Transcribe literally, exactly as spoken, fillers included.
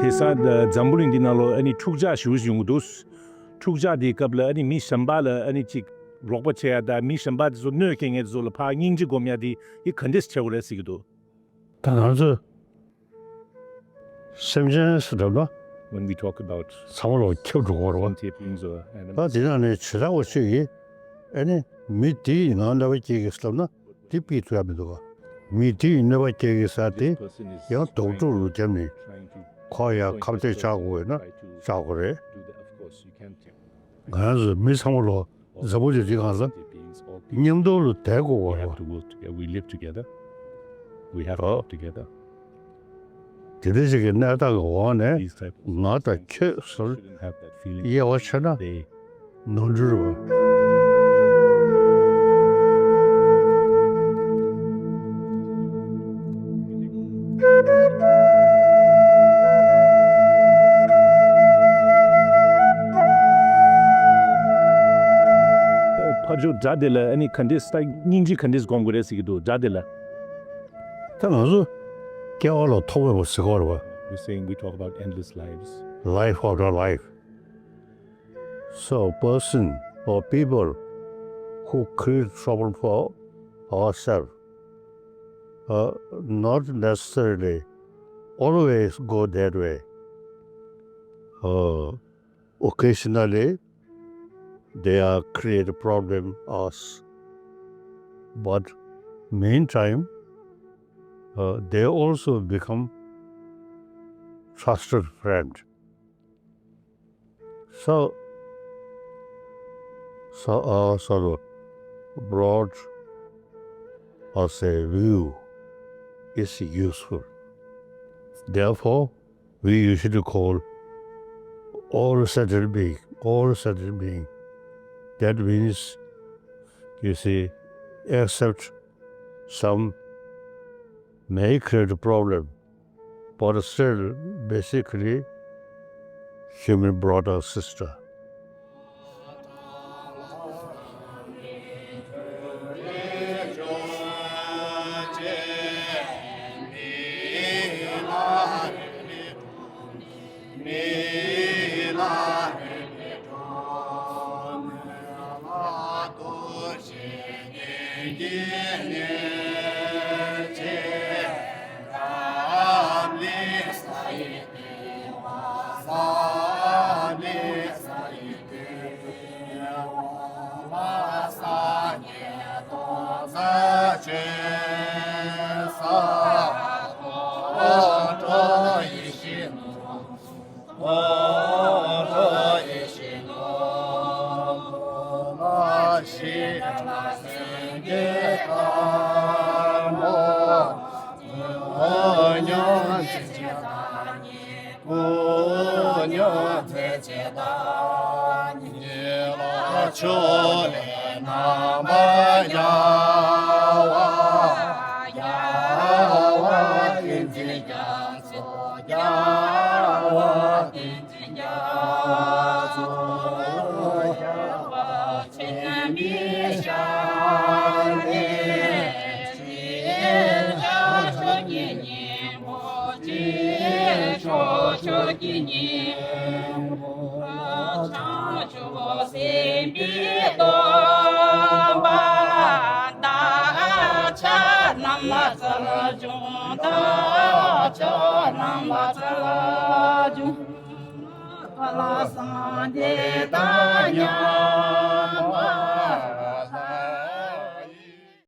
དེང་སང་འཛམ་བུ་གླིང་འདི་ནང་ལོ་ཨ་ནི་འཁྲུག་ཆ་ཞེ་པོ་ཅིག་ཡོང་གི་འདུག་འཁྲུག་ཆ་དེའི་སྐབས་ལ་ཨ་ནི་མི་གཞན་པ་ལ་ཨ་ནི་ཅིག་རོགས་པ་བྱེད་ཡ་དང་མི་གཞན་པ་དེ་ཚོ་གནོད་སྐྱེལ་མཁན་དེ་ཚོ་ལ་ཕར་སྙིང་རྗེ་སྒོམ་ཡ་དེ་ཡི་ག་འདྲས་བྱེད་དགོས་རེད་ཟེར་གྱི་འདུག་ད་ང་ཚོས་སེམས་ཅན་ཟེར་འདྲ་ན། When we talk about ཚང་མ་ལོ་ཁྱབ་འགྲོ་གི་རེད་བ། Sentient beings or animals. ད་དེ་ནང་ནས་བྱེ་བྲག་པ་གཅིག་གིས་ཨ་ནི་མི་དེ་ཡིས་ང་གནོད་པ་སྐྱེལ་གི་ཟེར་ལབ་ན་དེ་ཕུད་ཐུབ་ཡ་མི་འདུག་ག་མི་དེ་ཡིས་གནོད་པ་སྐྱེལ་གི་ཟེར་དེ་ཡང་དོགས་སྤྲོ་རུ་བརྒྱབ་ནས་ཁོ་ཡ་ཁ་གཏད་བཅག་དགོས་ཡོད་ན་བཅག་དགོས་རེད། ང་རང་ཚོ་མི་ཚང་མ་ལོ་འཛམ་བུ་གླིང་འདི་སྒང་ལ་མཉམ་དུ་ལ་བསྡད་དགོས་པ་རེད་བ། We have to work together. We live together. We have to work together. དེ་འདྲ་ཞིག་གི་གནས་སྟངས་ཀྱི་འོག་ནས་These type of ང་དང་ཁྱོད་ཟེར་shouldn't have that feeling. དབྱེ་བ་ཕྱེ་ན་They ནོར་འཁྲུལ་རེད་བ། ཕར་ཕྱོགས་དགྲ་དེ་ལ་ཨ་ནི་ག་འདྲས་ད་སྙིང་རྗེ་ག་འདྲས་སྒོམ་དགོས་རེད་ཟེར་གྱི་འདུག་དགྲ་དེ་ལ། ད་ང་ཚོ་སྐྱེ་བ་ལ་ཐོགས་མེད་པ་ཟེར་གྱི་ཡོད་རེད་བ། We're saying we talk about endless lives. Life after life. So, person or people who create trouble for ourselves, uh, not necessarily always go that way. Uh, occasionally, they are create a problem us. But meantime, uh, they also become trusted friend. So, so, uh, sort of broad, I'll say, view is useful. Therefore, we usually call all sentient being, all sentient being. That means, you see, except some may create a problem, but still, basically, human brother, sister. སྦྱོང་བདག་ཕྱག་ལམ་ལ་ཚར་བ་བྱུང་། ལ་སངས་རྒྱས་དང་མཉམ།